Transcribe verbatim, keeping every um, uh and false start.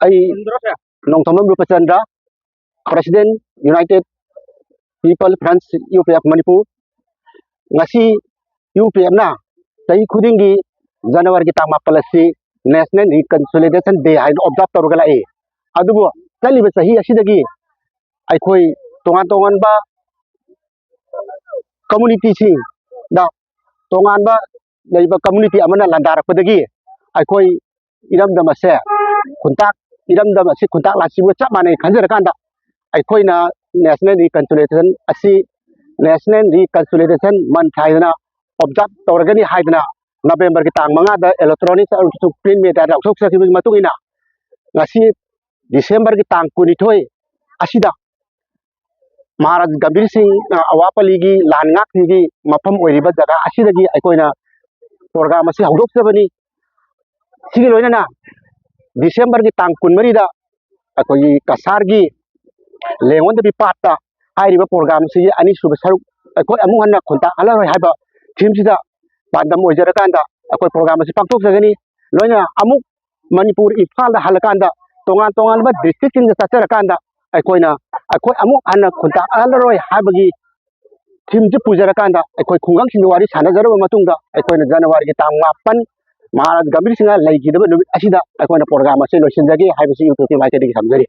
ꯑꯩ Nongthombam ꯔꯨꯄꯆꯟꯗ꯭ꯔ, President, United People Front, U P F Manipur꯫ ꯉꯁꯤ U P F ꯅ ꯆꯍꯤ ꯈꯨꯗꯤꯡꯒꯤ ꯖꯅꯋꯥꯔꯤꯒꯤ ꯇꯥꯡ ꯃꯥꯄꯜ ꯑꯁꯤ National Reconciliation Day ꯍꯥꯏꯅ observe ꯇꯧꯔꯒ ꯂꯥꯛꯏ꯫ ꯑꯗꯨꯕꯨ ꯆꯠꯂꯤꯕ ꯆꯍꯤ ꯑꯁꯤꯗꯒꯤ ꯑꯩꯈꯣꯏ ꯇꯣꯉꯥꯟ ꯇꯣꯉꯥꯟꯕ communityꯁꯤꯡꯗ, ꯇꯣꯉꯥꯟꯕ ꯂꯩꯕ community ꯑꯃꯅ ꯂꯥꯟꯗꯥꯔꯛꯄꯗꯒꯤ ꯑꯩꯈꯣꯏ ꯏꯔꯝꯗꯝ ꯑꯁꯦ ꯈꯨꯟꯇꯥꯛ, ꯏꯔꯝꯗꯝ ꯑꯁꯤ ꯈꯨꯟꯇꯥꯛ ꯂꯥꯟꯁꯤꯕꯒ ꯆꯞ ꯃꯥꯟꯅꯩ ꯈꯟꯖꯔꯀꯥꯟꯗ, ꯑꯩꯈꯣꯏꯅ National Reconciliation ꯑꯁꯤ, National Reconciliation Month ꯍꯥꯏꯗꯅ observe ꯇꯧꯔꯒꯅꯤ ꯍꯥꯏꯗꯅ Novemberꯒꯤ ꯇꯥꯡ ꯃꯉꯥꯗ electronic ꯑꯃꯁꯨꯡ print mediaꯗ ꯂꯥꯎꯊꯣꯛꯆꯈꯤꯕꯒꯤ ꯃꯇꯨꯡ ꯏꯟꯅ, ꯉꯁꯤ Decemberꯒꯤ ꯇꯥꯡ ꯀꯨꯟꯅꯤꯊꯣꯏ ꯑꯁꯤꯗ ꯃꯍꯥꯔꯥꯖ ꯒꯝꯚꯤꯔ ꯁꯤꯡ, ꯑ, ꯑꯋꯥꯄꯜꯂꯤꯒꯤ ꯂꯥꯟ ꯉꯥꯛꯈꯤꯕꯒꯤ ꯃꯐꯝ ꯑꯣꯏꯔꯤꯕ ꯖꯒꯥ ꯑꯁꯤꯗꯒꯤ ꯑꯩꯈꯣꯏꯅ program ꯑꯁꯤ ꯍꯧꯗꯣꯛꯆꯕꯅꯤ꯫ ꯁꯤꯒꯤ ꯂꯣꯏꯅꯅ Decemberꯒꯤ ꯇꯥꯡ ꯀꯨꯟꯃꯔꯤꯗ ꯑꯩꯈꯣꯏꯒꯤ ꯀꯁꯥꯔꯒꯤ ꯂꯦꯡꯉꯣꯟꯗꯕꯤ ꯄꯥꯠꯇ ꯍꯥꯏꯔꯤꯕ program ꯑꯁꯤꯒꯤ ꯑꯅꯤꯁꯨꯕ ꯁꯔꯨꯛ, ꯑꯩꯈꯣꯏ ꯑꯃꯨꯛ ꯍꯟꯅ ꯈꯨꯟꯇꯥꯛ ꯍꯜꯂꯔꯣꯏ ꯍꯥꯏꯕ themeꯁꯤꯗ ꯄꯥꯟꯗꯝ ꯑꯣꯏꯖꯔꯀꯥꯟꯗ ꯑꯩꯈꯣꯏ program ꯑꯁꯤ ꯄꯥꯡꯊꯣꯛꯆꯒꯅꯤ꯫ ꯂꯣꯏꯅꯅ ꯑꯃꯨꯛ ꯃꯅꯤꯄꯨꯔ ꯏꯝꯐꯥꯜꯗ ꯍꯜꯂꯀꯥꯟꯗ, ꯇꯣꯉꯥꯟ ꯇꯣꯉꯥꯟꯕ districtꯁꯤꯡꯗ ꯆꯠꯆꯔꯀꯥꯟꯗ, ꯑꯩꯈꯣꯏꯅ, ꯑꯩꯈꯣꯏ ꯑꯃꯨꯛ ꯍꯟꯅ ꯈꯨꯟꯇꯥꯛ ꯍꯜꯂꯔꯣꯏ ꯍꯥꯏꯕꯒꯤ themeꯁꯤ ꯄꯨꯖꯔꯀꯥꯟꯗ, ꯑꯩꯈꯣꯏ ꯈꯨꯡꯒꯪꯁꯤꯡꯗ ꯋꯥꯔꯤ ꯁꯥꯟꯅꯖꯔꯕ ꯃꯇꯨꯡꯗ, ꯑꯩꯈꯣꯏꯅ ꯖꯅꯋꯥꯔꯤꯒꯤ ꯇꯥꯡ ꯃꯥꯄꯟ ꯃꯍꯥꯔꯥꯖ ꯒꯝꯚꯤꯔ ꯁꯤꯡꯍ ꯂꯩꯈꯤꯗꯕ ꯅꯨꯃꯤꯠ ꯑꯁꯤꯗ ꯑꯩꯈꯣꯏꯅ program ꯑꯁꯤ ꯂꯣꯏꯁꯤꯟꯖꯒꯦ ꯍꯥꯏꯕꯁꯤ YouTubeꯀꯤ ꯃꯥꯏꯀꯩꯗꯒꯤ ꯊꯝꯖꯔꯤ꯫